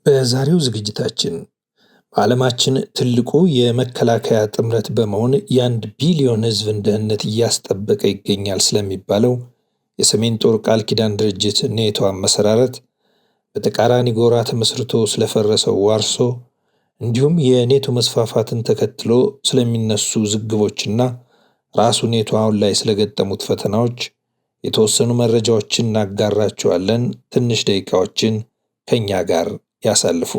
በዛሬው ዝግጅታችን በዓለማችን ትልቁ የመከላከያ ጥምረት በመሆን የ1 ቢሊዮን ሕዝብን ደህንነት እያስጠበቀ ይገኛል ስለሚባለው የሰሜን ጦር ቃል ኪዳን ድርጅት ኔቶ አመሰራረት፣ በተቃራኒ ጎራ ተመስርቶ ስለፈረሰው ዋርሶ፣ እንዲሁም የኔቶ መስፋፋትን ተከትሎ ስለሚነሱ ውዝግቦችና ራሱ ኔቶ አሁን ላይ ስለገጠሙት ፈተናዎች የተወሰኑ መረጃዎችን እናጋራችኋለን። ትንሽ ደቂቃዎችን ከኛ ጋር ያሳልፉ።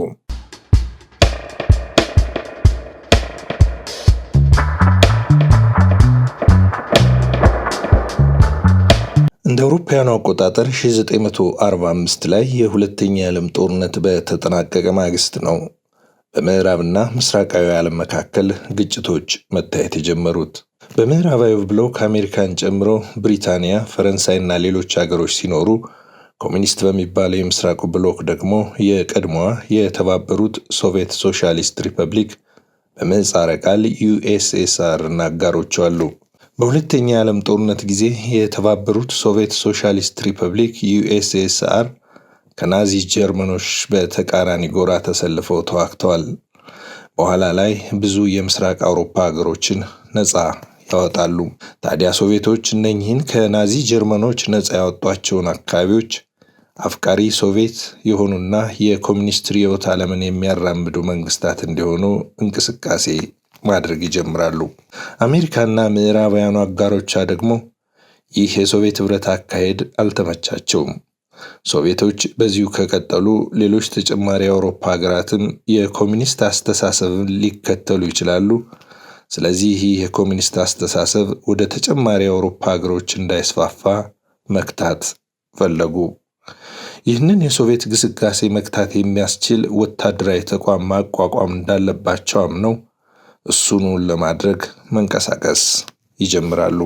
እንደ አውሮፓውያኑ አቆጣጠር 1945 ላይ የሁለተኛ የዓለም ጦርነት በተጠናቀቀ ማግስት ነው በምዕራብና ምስራቃዊ ዓለም መካከል ግጭቶች መታየት የጀመሩት። በምዕራባዊ ብሎክ አሜሪካን ጨምሮ ብሪታንያ፣ ፈረንሳይና ሌሎች ሀገሮች ሲኖሩ፣ ኮሚኒስት በሚባለው የምስራቁ ብሎክ ደግሞ የቀድሞዋ የተባበሩት ሶቪየት ሶሻሊስት ሪፐብሊክ፣ በምህጻረ ቃል ዩኤስኤስአር፣ እና አጋሮቿ አሉ። በሁለተኛ የዓለም ጦርነት ጊዜ የተባበሩት ሶቪየት ሶሻሊስት ሪፐብሊክ ዩኤስኤስአር ከናዚ ጀርመኖች በተቃራኒ ጎራ ተሰልፈው ተዋግተዋል። በኋላ ላይ ብዙ የምስራቅ አውሮፓ ሀገሮችን ነፃ ያወጣሉ። ታዲያ ሶቪየቶች እነኚህን ከናዚ ጀርመኖች ነፃ ያወጧቸውን አካባቢዎች አፍቃሪ ሶቪየት የሆኑና የኮሚኒስት ርዕዮተ ዓለምን የሚያራምዱ መንግስታት እንዲሆኑ እንቅስቃሴ ማድረግ ይጀምራሉ። አሜሪካና ምዕራባውያኑ አጋሮቿ ደግሞ ይህ የሶቪየት ህብረት አካሄድ አልተመቻቸውም። ሶቪየቶች በዚሁ ከቀጠሉ ሌሎች ተጨማሪ የአውሮፓ ሀገራትም የኮሚኒስት አስተሳሰብን ሊከተሉ ይችላሉ። ስለዚህ ይህ የኮሚኒስት አስተሳሰብ ወደ ተጨማሪ የአውሮፓ ሀገሮች እንዳይስፋፋ መግታት ፈለጉ። ይህንን የሶቪየት ግስጋሴ መግታት የሚያስችል ወታደራዊ ተቋም ማቋቋም እንዳለባቸው አምነው እሱኑን ለማድረግ መንቀሳቀስ ይጀምራሉ።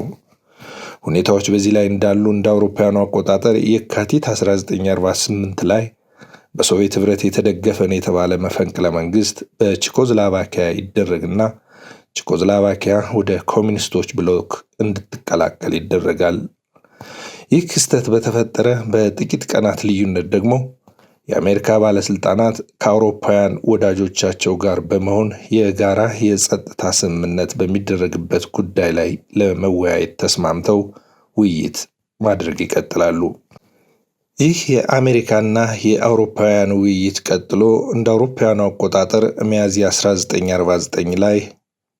ሁኔታዎች በዚህ ላይ እንዳሉ እንደ አውሮፓውያኑ አቆጣጠር የካቲት 1948 ላይ በሶቪየት ህብረት የተደገፈ ነው የተባለ መፈንቅለ መንግስት በቼኮዝላቫኪያ ይደረግና ቼኮዝላቫኪያ ወደ ኮሚኒስቶች ብሎክ እንድትቀላቀል ይደረጋል። ይህ ክስተት በተፈጠረ በጥቂት ቀናት ልዩነት ደግሞ የአሜሪካ ባለስልጣናት ከአውሮፓውያን ወዳጆቻቸው ጋር በመሆን የጋራ የጸጥታ ስምምነት በሚደረግበት ጉዳይ ላይ ለመወያየት ተስማምተው ውይይት ማድረግ ይቀጥላሉ። ይህ የአሜሪካና የአውሮፓውያን ውይይት ቀጥሎ እንደ አውሮፓውያኑ አቆጣጠር ሚያዝያ 1949 ላይ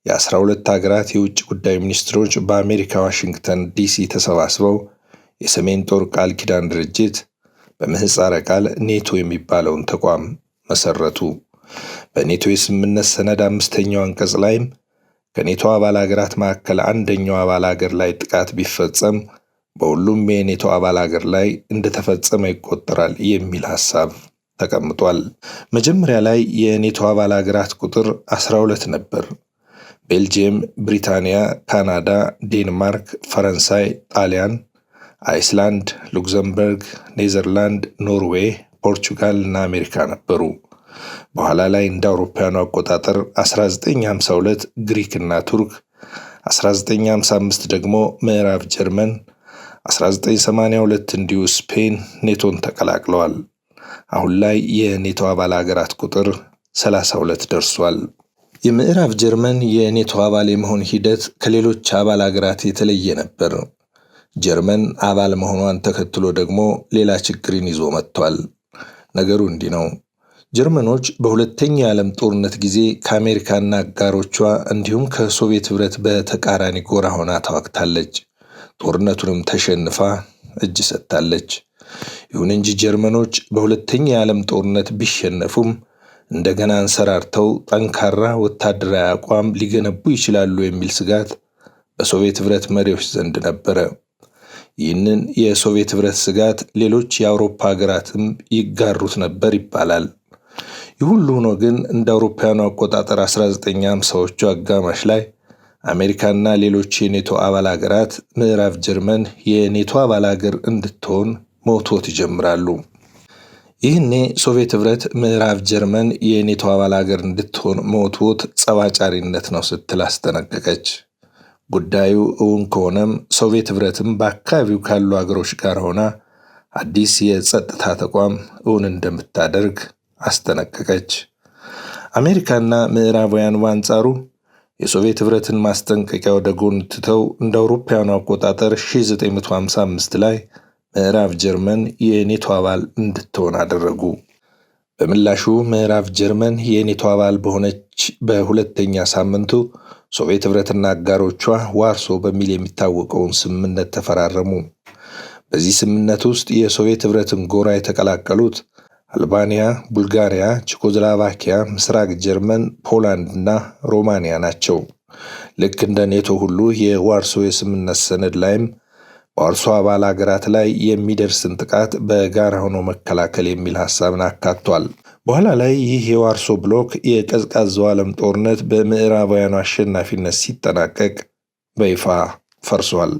የ12 ሀገራት የውጭ ጉዳይ ሚኒስትሮች በአሜሪካ ዋሽንግተን ዲሲ ተሰባስበው የሰሜን ጦር ቃል ኪዳን ድርጅት፣ በምህፃረ ቃል ኔቶ የሚባለውን ተቋም መሰረቱ። በኔቶ የስምምነት ሰነድ አምስተኛው አንቀጽ ላይም ከኔቶ አባል ሀገራት መካከል አንደኛው አባል ሀገር ላይ ጥቃት ቢፈጸም በሁሉም የኔቶ አባል ሀገር ላይ እንደተፈጸመ ይቆጠራል የሚል ሀሳብ ተቀምጧል። መጀመሪያ ላይ የኔቶ አባል ሀገራት ቁጥር 12 ነበር። ቤልጅየም፣ ብሪታንያ፣ ካናዳ፣ ዴንማርክ፣ ፈረንሳይ፣ ጣሊያን፣ አይስላንድ፣ ሉክዘምበርግ፣ ኔዘርላንድ፣ ኖርዌይ፣ ፖርቹጋል እና አሜሪካ ነበሩ። በኋላ ላይ እንደ አውሮፓውያኑ አቆጣጠር 1952 ግሪክ እና ቱርክ፣ 1955 ደግሞ ምዕራብ ጀርመን፣ 1982 እንዲሁ ስፔን ኔቶን ተቀላቅለዋል። አሁን ላይ የኔቶ አባል ሀገራት ቁጥር 32 ደርሷል። የምዕራብ ጀርመን የኔቶ አባል የመሆን ሂደት ከሌሎች አባል ሀገራት የተለየ ነበር። ጀርመን አባል መሆኗን ተከትሎ ደግሞ ሌላ ችግርን ይዞ መጥቷል። ነገሩ እንዲህ ነው። ጀርመኖች በሁለተኛው የዓለም ጦርነት ጊዜ ከአሜሪካና አጋሮቿ እንዲሁም ከሶቪየት ኅብረት በተቃራኒ ጎራ ሆና ተዋግታለች። ጦርነቱንም ተሸንፋ እጅ ሰጥታለች። ይሁን እንጂ ጀርመኖች በሁለተኛው የዓለም ጦርነት ቢሸነፉም እንደገና አንሰራርተው ጠንካራ ወታደራዊ አቋም ሊገነቡ ይችላሉ የሚል ስጋት በሶቪየት ኅብረት መሪዎች ዘንድ ነበረ። ይህንን የሶቪየት ኅብረት ስጋት ሌሎች የአውሮፓ ሀገራትም ይጋሩት ነበር ይባላል። ይህ ሁሉ ሆኖ ግን እንደ አውሮፓውያኑ አቆጣጠር 1950ዎቹ አጋማሽ ላይ አሜሪካና ሌሎች የኔቶ አባል ሀገራት ምዕራብ ጀርመን የኔቶ አባል ሀገር እንድትሆን መወትወት ይጀምራሉ። ይህኔ ሶቪየት ኅብረት ምዕራብ ጀርመን የኔቶ አባል ሀገር እንድትሆን መወትወት ጸብ አጫሪነት ነው ስትል አስጠነቀቀች። ጉዳዩ እውን ከሆነም ሶቪየት ኅብረትም በአካባቢው ካሉ ሀገሮች ጋር ሆና አዲስ የጸጥታ ተቋም እውን እንደምታደርግ አስጠነቀቀች። አሜሪካና ምዕራባውያን በአንጻሩ የሶቪየት ኅብረትን ማስጠንቀቂያ ወደ ጎን ትተው እንደ አውሮፓውያኑ አቆጣጠር 1955 ላይ ምዕራብ ጀርመን የኔቶ አባል እንድትሆን አደረጉ። በምላሹ ምዕራብ ጀርመን የኔቶ አባል በሆነች በሁለተኛ ሳምንቱ ሶቪየት ኅብረትና አጋሮቿ ዋርሶ በሚል የሚታወቀውን ስምምነት ተፈራረሙ። በዚህ ስምምነት ውስጥ የሶቪየት ኅብረትን ጎራ የተቀላቀሉት አልባንያ፣ ቡልጋሪያ፣ ቼኮስሎቫኪያ፣ ምስራቅ ጀርመን፣ ፖላንድ እና ሮማንያ ናቸው። ልክ እንደ ኔቶ ሁሉ የዋርሶ የስምምነት ሰነድ ላይም በዋርሶ አባል አገራት ላይ የሚደርስን ጥቃት በጋራ ሆኖ መከላከል የሚል ሀሳብን አካቷል። በኋላ ላይ ይህ የዋርሶ ብሎክ የቀዝቃዛው ዓለም ጦርነት በምዕራባውያኑ አሸናፊነት ሲጠናቀቅ በይፋ ፈርሷል።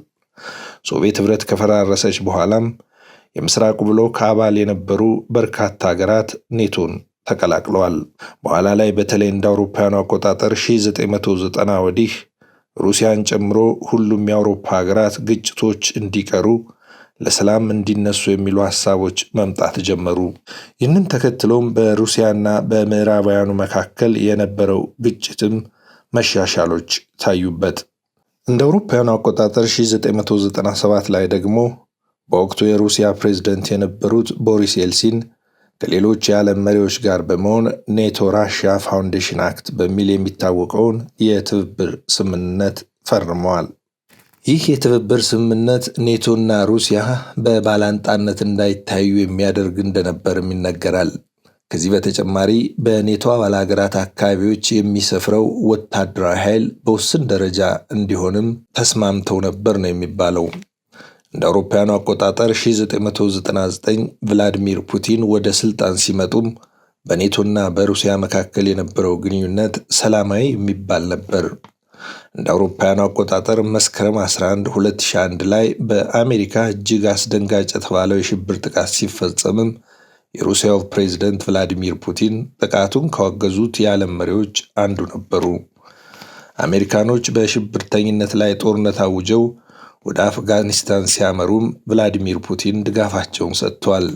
ሶቪየት ኅብረት ከፈራረሰች በኋላም የምስራቁ ብሎክ አባል የነበሩ በርካታ ሀገራት ኔቶን ተቀላቅለዋል። በኋላ ላይ በተለይ እንደ አውሮፓውያኑ አቆጣጠር 1990 ወዲህ ሩሲያን ጨምሮ ሁሉም የአውሮፓ ሀገራት ግጭቶች እንዲቀሩ፣ ለሰላም እንዲነሱ የሚሉ ሀሳቦች መምጣት ጀመሩ። ይህንን ተከትሎም በሩሲያና በምዕራባውያኑ መካከል የነበረው ግጭትም መሻሻሎች ታዩበት። እንደ አውሮፓውያኑ አቆጣጠር 1997 ላይ ደግሞ በወቅቱ የሩሲያ ፕሬዝደንት የነበሩት ቦሪስ ኤልሲን ከሌሎች የዓለም መሪዎች ጋር በመሆን NATO Russia Foundation Act በሚል የሚታወቀውን የትብብር ስምምነት ፈርመዋል። ይህ የትብብር ስምምነት ኔቶና ሩሲያ በባላንጣነት እንዳይታዩ የሚያደርግ እንደነበርም ይነገራል። ከዚህ በተጨማሪ በኔቶ አባል ሀገራት አካባቢዎች የሚሰፍረው ወታደራዊ ኃይል በውስን ደረጃ እንዲሆንም ተስማምተው ነበር ነው የሚባለው። እንደ አውሮፓውያኑ አቆጣጠር 1999 ቭላዲሚር ፑቲን ወደ ስልጣን ሲመጡም በኔቶና በሩሲያ መካከል የነበረው ግንኙነት ሰላማዊ የሚባል ነበር። እንደ አውሮፓውያኑ አቆጣጠር መስከረም 11 2001 ላይ በአሜሪካ እጅግ አስደንጋጭ የተባለው የሽብር ጥቃት ሲፈጸምም የሩሲያው ፕሬዝደንት ቭላዲሚር ፑቲን ጥቃቱን ካወገዙት የዓለም መሪዎች አንዱ ነበሩ። አሜሪካኖች በሽብርተኝነት ላይ ጦርነት አውጀው ወደ አፍጋኒስታን ሲያመሩም ቭላዲሚር ፑቲን ድጋፋቸውን ሰጥተዋል።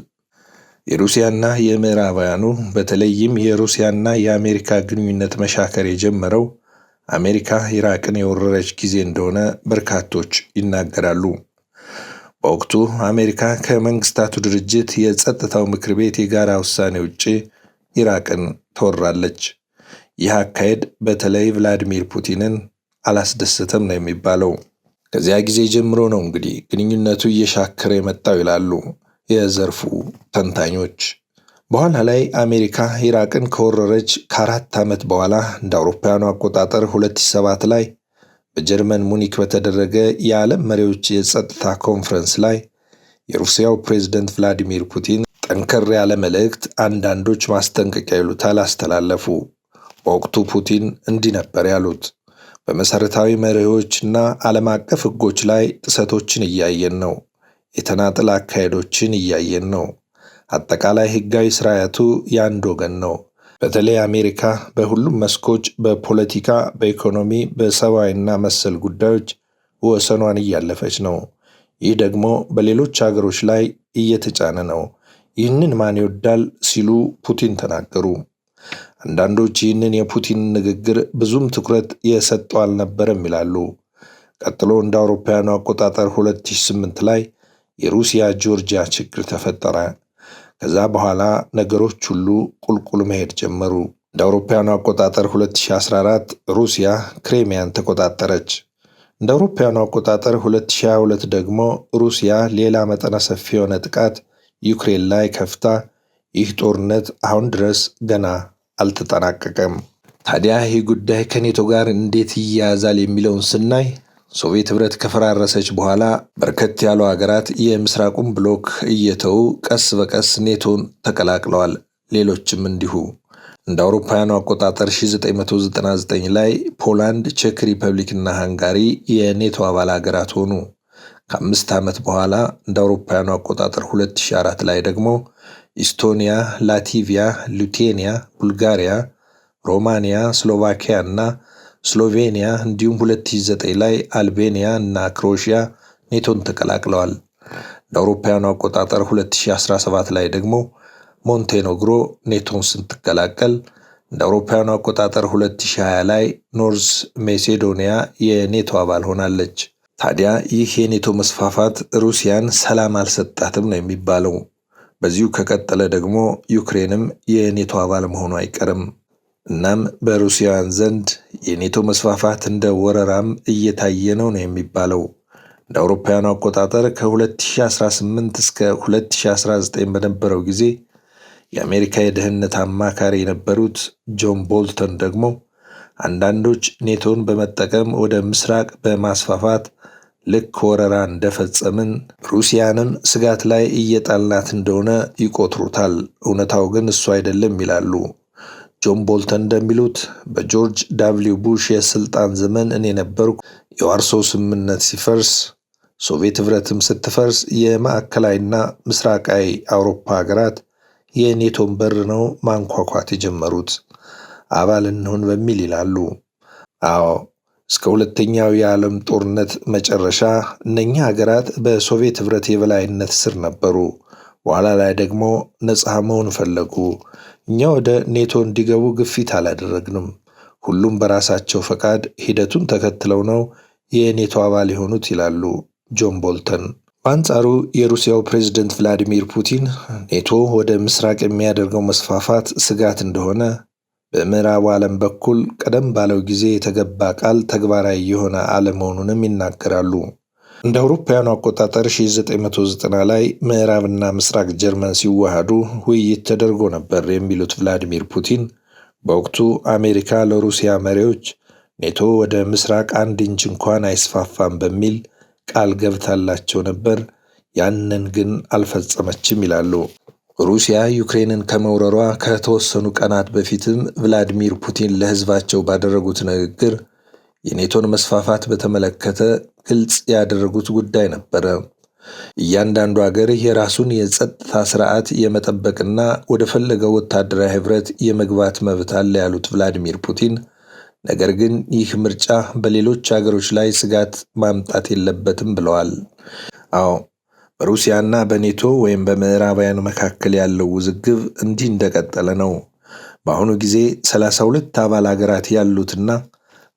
የሩሲያና የምዕራባውያኑ በተለይም የሩሲያና የአሜሪካ ግንኙነት መሻከር የጀመረው አሜሪካ ኢራቅን የወረረች ጊዜ እንደሆነ በርካቶች ይናገራሉ። በወቅቱ አሜሪካ ከመንግስታቱ ድርጅት የጸጥታው ምክር ቤት የጋራ ውሳኔ ውጭ ኢራቅን ትወራለች። ይህ አካሄድ በተለይ ቭላዲሚር ፑቲንን አላስደሰተም ነው የሚባለው። ከዚያ ጊዜ ጀምሮ ነው እንግዲህ ግንኙነቱ እየሻከረ የመጣው ይላሉ የዘርፉ ተንታኞች። በኋላ ላይ አሜሪካ ኢራቅን ከወረረች ከ4 ዓመት በኋላ እንደ አውሮፓውያኑ አቆጣጠር 2007 ላይ በጀርመን ሙኒክ በተደረገ የዓለም መሪዎች የጸጥታ ኮንፈረንስ ላይ የሩሲያው ፕሬዝደንት ቭላዲሚር ፑቲን ጠንከር ያለ መልእክት፣ አንዳንዶች ማስጠንቀቂያ ይሉታል፣ አስተላለፉ። በወቅቱ ፑቲን እንዲህ ነበር ያሉት፦ በመሠረታዊ መርሆችና ዓለም አቀፍ ሕጎች ላይ ጥሰቶችን እያየን ነው። የተናጥል አካሄዶችን እያየን ነው። አጠቃላይ ሕጋዊ ስርዓቱ የአንድ ወገን ነው። በተለይ አሜሪካ በሁሉም መስኮች በፖለቲካ፣ በኢኮኖሚ፣ በሰብአዊና መሰል ጉዳዮች ወሰኗን እያለፈች ነው። ይህ ደግሞ በሌሎች ሀገሮች ላይ እየተጫነ ነው። ይህንን ማን ይወዳል ሲሉ ፑቲን ተናገሩ። አንዳንዶች ይህንን የፑቲን ንግግር ብዙም ትኩረት የሰጠው አልነበረም ይላሉ። ቀጥሎ እንደ አውሮፓውያኑ አቆጣጠር 2008 ላይ የሩሲያ ጆርጂያ ችግር ተፈጠረ። ከዛ በኋላ ነገሮች ሁሉ ቁልቁል መሄድ ጀመሩ። እንደ አውሮፓውያኑ አቆጣጠር 2014 ሩሲያ ክሬሚያን ተቆጣጠረች። እንደ አውሮፓውያኑ አቆጣጠር 2022 ደግሞ ሩሲያ ሌላ መጠነ ሰፊ የሆነ ጥቃት ዩክሬን ላይ ከፍታ ይህ ጦርነት አሁን ድረስ ገና አልተጠናቀቀም። ታዲያ ይህ ጉዳይ ከኔቶ ጋር እንዴት ይያያዛል የሚለውን ስናይ ሶቪየት ኅብረት ከፈራረሰች በኋላ በርከት ያሉ ሀገራት የምስራቁን ብሎክ እየተዉ ቀስ በቀስ ኔቶን ተቀላቅለዋል። ሌሎችም እንዲሁ። እንደ አውሮፓውያኑ አቆጣጠር 1999 ላይ ፖላንድ፣ ቼክ ሪፐብሊክ እና ሃንጋሪ የኔቶ አባል ሀገራት ሆኑ። ከ5 ዓመት በኋላ እንደ አውሮፓውያኑ አቆጣጠር 2004 ላይ ደግሞ ኢስቶኒያ፣ ላቲቪያ፣ ሊቱዌኒያ፣ ቡልጋሪያ፣ ሮማንያ፣ ስሎቫኪያ እና ስሎቬኒያ እንዲሁም 2009 ላይ አልቤኒያ እና ክሮሺያ ኔቶን ተቀላቅለዋል። እንደ አውሮፓውያኑ አቆጣጠር 2017 ላይ ደግሞ ሞንቴኔግሮ ኔቶን ስትቀላቀል እንደ አውሮፓውያኑ አቆጣጠር 2020 ላይ ኖርዝ ሜሴዶኒያ የኔቶ አባል ሆናለች። ታዲያ ይህ የኔቶ መስፋፋት ሩሲያን ሰላም አልሰጣትም ነው የሚባለው። በዚሁ ከቀጠለ ደግሞ ዩክሬንም የኔቶ አባል መሆኑ አይቀርም። እናም በሩሲያውያን ዘንድ የኔቶ መስፋፋት እንደ ወረራም እየታየ ነው ነው የሚባለው። እንደ አውሮፓውያኑ አቆጣጠር ከ2018 እስከ 2019 በነበረው ጊዜ የአሜሪካ የደህንነት አማካሪ የነበሩት ጆን ቦልተን ደግሞ አንዳንዶች ኔቶን በመጠቀም ወደ ምስራቅ በማስፋፋት ልክ ወረራ እንደፈጸምን ሩሲያንም ስጋት ላይ እየጣልናት እንደሆነ ይቆጥሩታል። እውነታው ግን እሱ አይደለም ይላሉ። ጆን ቦልተን እንደሚሉት በጆርጅ ዳብሊው ቡሽ የስልጣን ዘመን እኔ ነበርኩ የዋርሶ ስምምነት ሲፈርስ፣ ሶቪየት ኅብረትም ስትፈርስ የማዕከላዊና ምስራቃዊ አውሮፓ ሀገራት የኔቶን በር ነው ማንኳኳት የጀመሩት አባል እንሁን በሚል ይላሉ። አዎ፣ እስከ ሁለተኛው የዓለም ጦርነት መጨረሻ እነኛ ሀገራት በሶቪየት ኅብረት የበላይነት ስር ነበሩ። በኋላ ላይ ደግሞ ነፃ መሆን ፈለጉ። እኛ ወደ ኔቶ እንዲገቡ ግፊት አላደረግንም። ሁሉም በራሳቸው ፈቃድ ሂደቱን ተከትለው ነው የኔቶ አባል የሆኑት ይላሉ ጆን ቦልተን። በአንጻሩ የሩሲያው ፕሬዝደንት ቭላዲሚር ፑቲን ኔቶ ወደ ምስራቅ የሚያደርገው መስፋፋት ስጋት እንደሆነ፣ በምዕራቡ ዓለም በኩል ቀደም ባለው ጊዜ የተገባ ቃል ተግባራዊ የሆነ አለመሆኑንም ይናገራሉ። እንደ አውሮፓውያኑ አቆጣጠር 1990 ላይ ምዕራብና ምስራቅ ጀርመን ሲዋሃዱ ውይይት ተደርጎ ነበር የሚሉት ቭላዲሚር ፑቲን በወቅቱ አሜሪካ ለሩሲያ መሪዎች ኔቶ ወደ ምስራቅ አንድ ኢንች እንኳን አይስፋፋም በሚል ቃል ገብታላቸው ነበር። ያንን ግን አልፈጸመችም ይላሉ። ሩሲያ ዩክሬንን ከመውረሯ ከተወሰኑ ቀናት በፊትም ቭላዲሚር ፑቲን ለሕዝባቸው ባደረጉት ንግግር የኔቶን መስፋፋት በተመለከተ ግልጽ ያደረጉት ጉዳይ ነበረ። እያንዳንዱ አገር የራሱን የጸጥታ ስርዓት የመጠበቅና ወደ ፈለገው ወታደራዊ ኅብረት የመግባት መብት አለ ያሉት ቭላዲሚር ፑቲን፣ ነገር ግን ይህ ምርጫ በሌሎች አገሮች ላይ ስጋት ማምጣት የለበትም ብለዋል። አዎ፣ በሩሲያና በኔቶ ወይም በምዕራባውያን መካከል ያለው ውዝግብ እንዲህ እንደቀጠለ ነው። በአሁኑ ጊዜ 32 አባል አገራት ያሉትና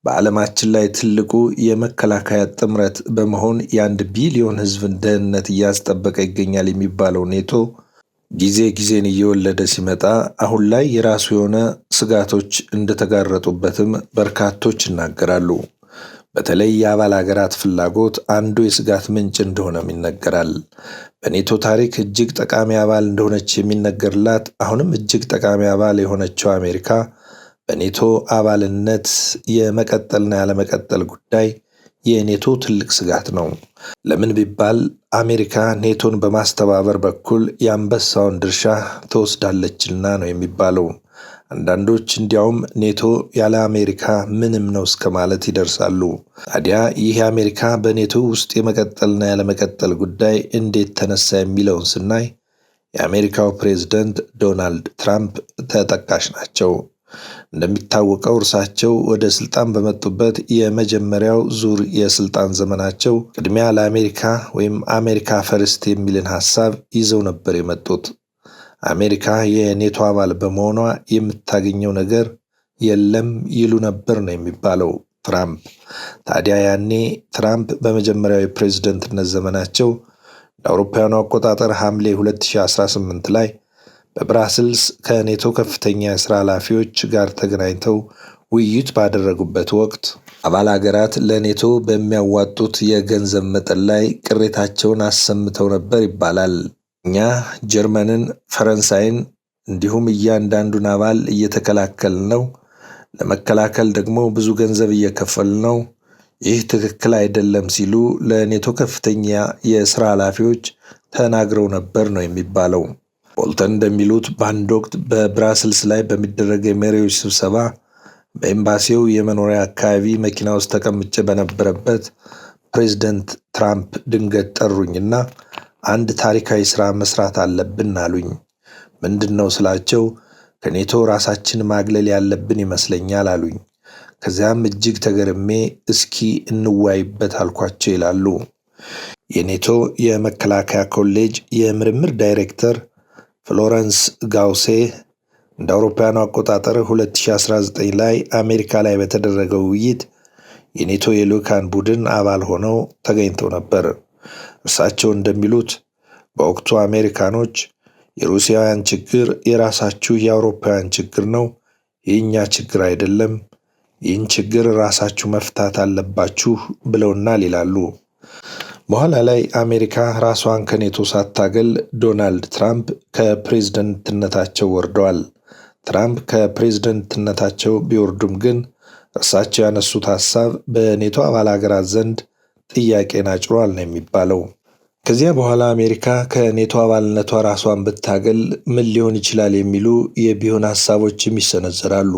በዓለማችን ላይ ትልቁ የመከላከያ ጥምረት በመሆን የ1 ቢሊዮን ሕዝብን ደህንነት እያስጠበቀ ይገኛል የሚባለው ኔቶ ጊዜ ጊዜን እየወለደ ሲመጣ አሁን ላይ የራሱ የሆነ ስጋቶች እንደተጋረጡበትም በርካቶች ይናገራሉ። በተለይ የአባል ሀገራት ፍላጎት አንዱ የስጋት ምንጭ እንደሆነም ይነገራል። በኔቶ ታሪክ እጅግ ጠቃሚ አባል እንደሆነች የሚነገርላት፣ አሁንም እጅግ ጠቃሚ አባል የሆነችው አሜሪካ በኔቶ አባልነት የመቀጠልና ያለመቀጠል ጉዳይ የኔቶ ትልቅ ስጋት ነው። ለምን ቢባል አሜሪካ ኔቶን በማስተባበር በኩል የአንበሳውን ድርሻ ትወስዳለችና ነው የሚባለው። አንዳንዶች እንዲያውም ኔቶ ያለ አሜሪካ ምንም ነው እስከ ማለት ይደርሳሉ። ታዲያ ይህ የአሜሪካ በኔቶ ውስጥ የመቀጠልና ያለመቀጠል ጉዳይ እንዴት ተነሳ የሚለውን ስናይ የአሜሪካው ፕሬዝደንት ዶናልድ ትራምፕ ተጠቃሽ ናቸው። እንደሚታወቀው እርሳቸው ወደ ስልጣን በመጡበት የመጀመሪያው ዙር የስልጣን ዘመናቸው ቅድሚያ ለአሜሪካ ወይም "America First" የሚልን ሀሳብ ይዘው ነበር የመጡት። አሜሪካ የኔቶ አባል በመሆኗ የምታገኘው ነገር የለም ይሉ ነበር ነው የሚባለው ትራምፕ። ታዲያ ያኔ ትራምፕ በመጀመሪያው የፕሬዝደንትነት ዘመናቸው ለአውሮፓውያኑ አቆጣጠር ሐምሌ 2018 ላይ በብራስልስ ከኔቶ ከፍተኛ የሥራ ኃላፊዎች ጋር ተገናኝተው ውይይት ባደረጉበት ወቅት አባል አገራት ለኔቶ በሚያዋጡት የገንዘብ መጠን ላይ ቅሬታቸውን አሰምተው ነበር ይባላል። እኛ ጀርመንን፣ ፈረንሳይን እንዲሁም እያንዳንዱን አባል እየተከላከልን ነው። ለመከላከል ደግሞ ብዙ ገንዘብ እየከፈልን ነው። ይህ ትክክል አይደለም ሲሉ ለኔቶ ከፍተኛ የሥራ ኃላፊዎች ተናግረው ነበር ነው የሚባለው። ቦልተን እንደሚሉት በአንድ ወቅት በብራስልስ ላይ በሚደረግ የመሪዎች ስብሰባ በኤምባሲው የመኖሪያ አካባቢ መኪና ውስጥ ተቀምጬ በነበረበት ፕሬዝደንት ትራምፕ ድንገት ጠሩኝና አንድ ታሪካዊ ሥራ መስራት አለብን አሉኝ። ምንድን ነው ስላቸው ከኔቶ ራሳችን ማግለል ያለብን ይመስለኛል አሉኝ። ከዚያም እጅግ ተገርሜ እስኪ እንወያይበት አልኳቸው ይላሉ። የኔቶ የመከላከያ ኮሌጅ የምርምር ዳይሬክተር ፍሎረንስ ጋውሴ እንደ አውሮፓውያኑ አቆጣጠር 2019 ላይ አሜሪካ ላይ በተደረገው ውይይት የኔቶ የልዑካን ቡድን አባል ሆነው ተገኝተው ነበር። እርሳቸው እንደሚሉት በወቅቱ አሜሪካኖች የሩሲያውያን ችግር የራሳችሁ የአውሮፓውያን ችግር ነው፣ የእኛ ችግር አይደለም፣ ይህን ችግር ራሳችሁ መፍታት አለባችሁ ብለውናል ይላሉ። በኋላ ላይ አሜሪካ ራሷን ከኔቶ ሳታገል ዶናልድ ትራምፕ ከፕሬዝደንትነታቸው ወርደዋል። ትራምፕ ከፕሬዝደንትነታቸው ቢወርዱም ግን እርሳቸው ያነሱት ሐሳብ በኔቶ አባል ሀገራት ዘንድ ጥያቄን አጭሯል ነው የሚባለው። ከዚያ በኋላ አሜሪካ ከኔቶ አባልነቷ ራሷን ብታገል ምን ሊሆን ይችላል የሚሉ የቢሆን ሐሳቦችም ይሰነዘራሉ።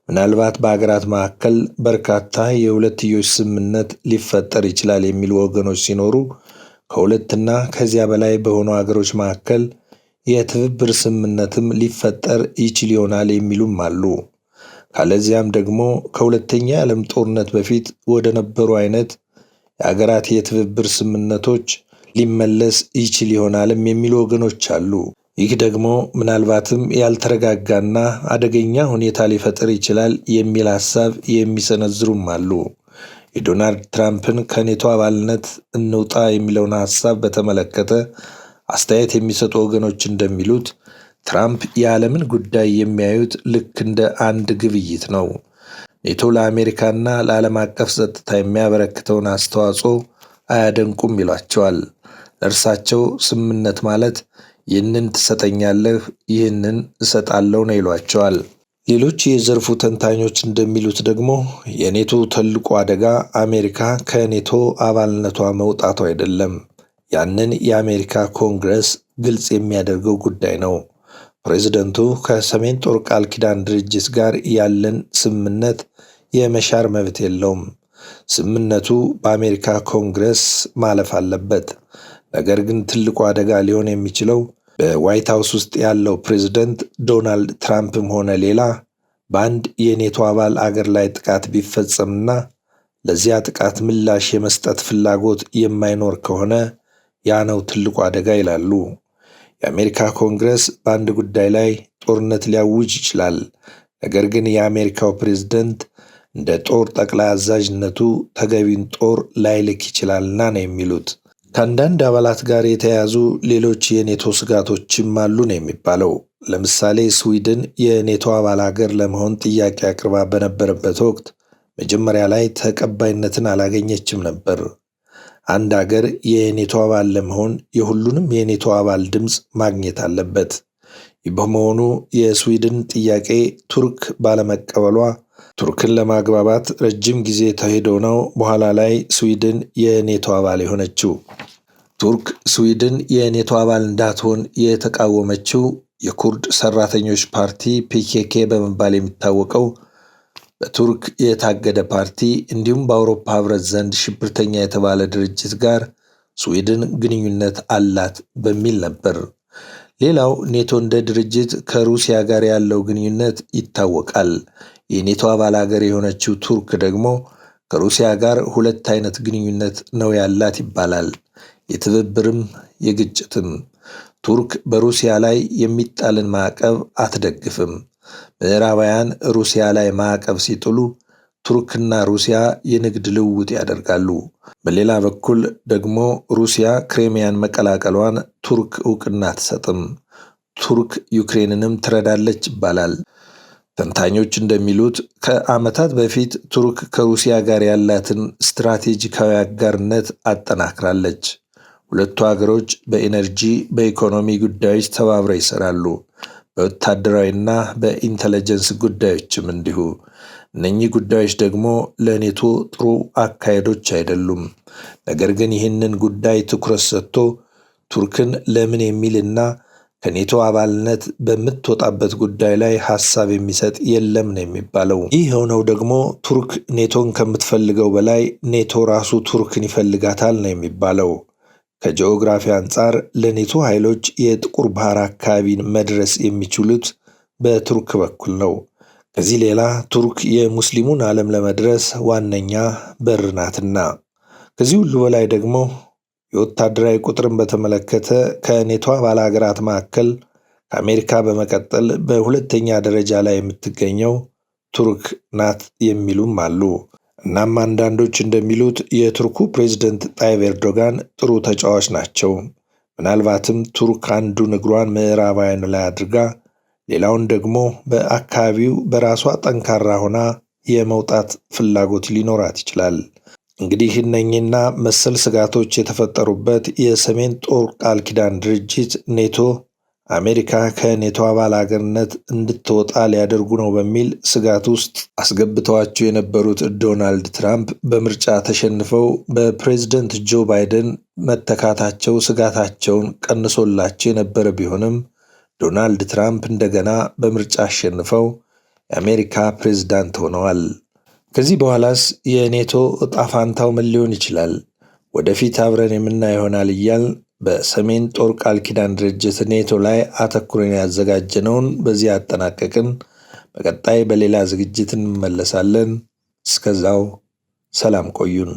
ምናልባት በሀገራት መካከል በርካታ የሁለትዮሽ ስምምነት ሊፈጠር ይችላል የሚሉ ወገኖች ሲኖሩ፣ ከሁለትና ከዚያ በላይ በሆኑ ሀገሮች መካከል የትብብር ስምምነትም ሊፈጠር ይችል ይሆናል የሚሉም አሉ። ካለዚያም ደግሞ ከሁለተኛ የዓለም ጦርነት በፊት ወደ ነበሩ አይነት የሀገራት የትብብር ስምምነቶች ሊመለስ ይችል ይሆናልም የሚሉ ወገኖች አሉ። ይህ ደግሞ ምናልባትም ያልተረጋጋና አደገኛ ሁኔታ ሊፈጥር ይችላል የሚል ሐሳብ የሚሰነዝሩም አሉ። የዶናልድ ትራምፕን ከኔቶ አባልነት እንውጣ የሚለውን ሐሳብ በተመለከተ አስተያየት የሚሰጡ ወገኖች እንደሚሉት ትራምፕ የዓለምን ጉዳይ የሚያዩት ልክ እንደ አንድ ግብይት ነው። ኔቶ ለአሜሪካና ለዓለም አቀፍ ጸጥታ የሚያበረክተውን አስተዋጽኦ አያደንቁም ይሏቸዋል። ለእርሳቸው ስምምነት ማለት ይህንን ትሰጠኛለህ፣ ይህንን እሰጣለሁ ነው ይሏቸዋል። ሌሎች የዘርፉ ተንታኞች እንደሚሉት ደግሞ የኔቶ ትልቁ አደጋ አሜሪካ ከኔቶ አባልነቷ መውጣቱ አይደለም። ያንን የአሜሪካ ኮንግረስ ግልጽ የሚያደርገው ጉዳይ ነው። ፕሬዝደንቱ ከሰሜን ጦር ቃል ኪዳን ድርጅት ጋር ያለን ስምምነት የመሻር መብት የለውም። ስምምነቱ በአሜሪካ ኮንግረስ ማለፍ አለበት። ነገር ግን ትልቁ አደጋ ሊሆን የሚችለው በዋይት ሀውስ ውስጥ ያለው ፕሬዝደንት ዶናልድ ትራምፕም ሆነ ሌላ በአንድ የኔቶ አባል አገር ላይ ጥቃት ቢፈጸምና ለዚያ ጥቃት ምላሽ የመስጠት ፍላጎት የማይኖር ከሆነ ያ ነው ትልቁ አደጋ ይላሉ። የአሜሪካ ኮንግረስ በአንድ ጉዳይ ላይ ጦርነት ሊያውጅ ይችላል። ነገር ግን የአሜሪካው ፕሬዝደንት እንደ ጦር ጠቅላይ አዛዥነቱ ተገቢውን ጦር ላይልክ ይችላልና ነው የሚሉት። ከአንዳንድ አባላት ጋር የተያያዙ ሌሎች የኔቶ ስጋቶችም አሉ ነው የሚባለው። ለምሳሌ ስዊድን የኔቶ አባል ሀገር ለመሆን ጥያቄ አቅርባ በነበረበት ወቅት መጀመሪያ ላይ ተቀባይነትን አላገኘችም ነበር። አንድ አገር የኔቶ አባል ለመሆን የሁሉንም የኔቶ አባል ድምፅ ማግኘት አለበት። ይህ በመሆኑ የስዊድን ጥያቄ ቱርክ ባለመቀበሏ ቱርክን ለማግባባት ረጅም ጊዜ ተሄዶ ነው በኋላ ላይ ስዊድን የኔቶ አባል የሆነችው። ቱርክ ስዊድን የኔቶ አባል እንዳትሆን የተቃወመችው የኩርድ ሰራተኞች ፓርቲ ፒኬኬ በመባል የሚታወቀው በቱርክ የታገደ ፓርቲ እንዲሁም በአውሮፓ ሕብረት ዘንድ ሽብርተኛ የተባለ ድርጅት ጋር ስዊድን ግንኙነት አላት በሚል ነበር። ሌላው ኔቶ እንደ ድርጅት ከሩሲያ ጋር ያለው ግንኙነት ይታወቃል። የኔቶ አባል ሀገር የሆነችው ቱርክ ደግሞ ከሩሲያ ጋር ሁለት አይነት ግንኙነት ነው ያላት ይባላል። የትብብርም የግጭትም። ቱርክ በሩሲያ ላይ የሚጣልን ማዕቀብ አትደግፍም። ምዕራባውያን ሩሲያ ላይ ማዕቀብ ሲጥሉ ቱርክና ሩሲያ የንግድ ልውውጥ ያደርጋሉ። በሌላ በኩል ደግሞ ሩሲያ ክሬሚያን መቀላቀሏን ቱርክ እውቅና አትሰጥም። ቱርክ ዩክሬንንም ትረዳለች ይባላል። ተንታኞች እንደሚሉት ከዓመታት በፊት ቱርክ ከሩሲያ ጋር ያላትን ስትራቴጂካዊ አጋርነት አጠናክራለች። ሁለቱ ሀገሮች በኢነርጂ፣ በኢኮኖሚ ጉዳዮች ተባብረው ይሰራሉ። በወታደራዊና በ intelligence ጉዳዮችም እንዲሁ። እነኚህ ጉዳዮች ደግሞ ለኔቶ ጥሩ አካሄዶች አይደሉም። ነገር ግን ይህንን ጉዳይ ትኩረት ሰጥቶ ቱርክን ለምን የሚልና ከኔቶ አባልነት በምትወጣበት ጉዳይ ላይ ሀሳብ የሚሰጥ የለም ነው የሚባለው። ይህ የሆነው ደግሞ ቱርክ ኔቶን ከምትፈልገው በላይ ኔቶ ራሱ ቱርክን ይፈልጋታል ነው የሚባለው። ከጂኦግራፊ አንጻር ለኔቶ ኃይሎች የጥቁር ባህር አካባቢን መድረስ የሚችሉት በቱርክ በኩል ነው። ከዚህ ሌላ ቱርክ የሙስሊሙን ዓለም ለመድረስ ዋነኛ በር ናትና። ከዚህ ሁሉ በላይ ደግሞ የወታደራዊ ቁጥርን በተመለከተ ከኔቶ አባል ሀገራት መካከል ከአሜሪካ በመቀጠል በሁለተኛ ደረጃ ላይ የምትገኘው ቱርክ ናት የሚሉም አሉ። እናም አንዳንዶች እንደሚሉት የቱርኩ ፕሬዝደንት ጣይብ ኤርዶጋን ጥሩ ተጫዋች ናቸው። ምናልባትም ቱርክ አንዱን እግሯን ምዕራባውያን ላይ አድርጋ ሌላውን ደግሞ በአካባቢው በራሷ ጠንካራ ሆና የመውጣት ፍላጎት ሊኖራት ይችላል። እንግዲህ እነኚህና መሰል ስጋቶች የተፈጠሩበት የሰሜን ጦር ቃል ኪዳን ድርጅት ኔቶ አሜሪካ ከኔቶ አባል አገርነት እንድትወጣ ሊያደርጉ ነው በሚል ስጋት ውስጥ አስገብተዋቸው የነበሩት ዶናልድ ትራምፕ በምርጫ ተሸንፈው በፕሬዝደንት ጆ ባይደን መተካታቸው ስጋታቸውን ቀንሶላቸው የነበረ ቢሆንም፣ ዶናልድ ትራምፕ እንደገና በምርጫ አሸንፈው የአሜሪካ ፕሬዝዳንት ሆነዋል። ከዚህ በኋላስ የኔቶ ዕጣ ፋንታው ምን ሊሆን ይችላል? ወደፊት አብረን የምናየው ይሆናል እያልን በሰሜን ጦር ቃል ኪዳን ድርጅት ኔቶ ላይ አተኩረን ያዘጋጀነውን በዚህ አጠናቀቅን። በቀጣይ በሌላ ዝግጅት እንመለሳለን። እስከዛው ሰላም ቆዩን።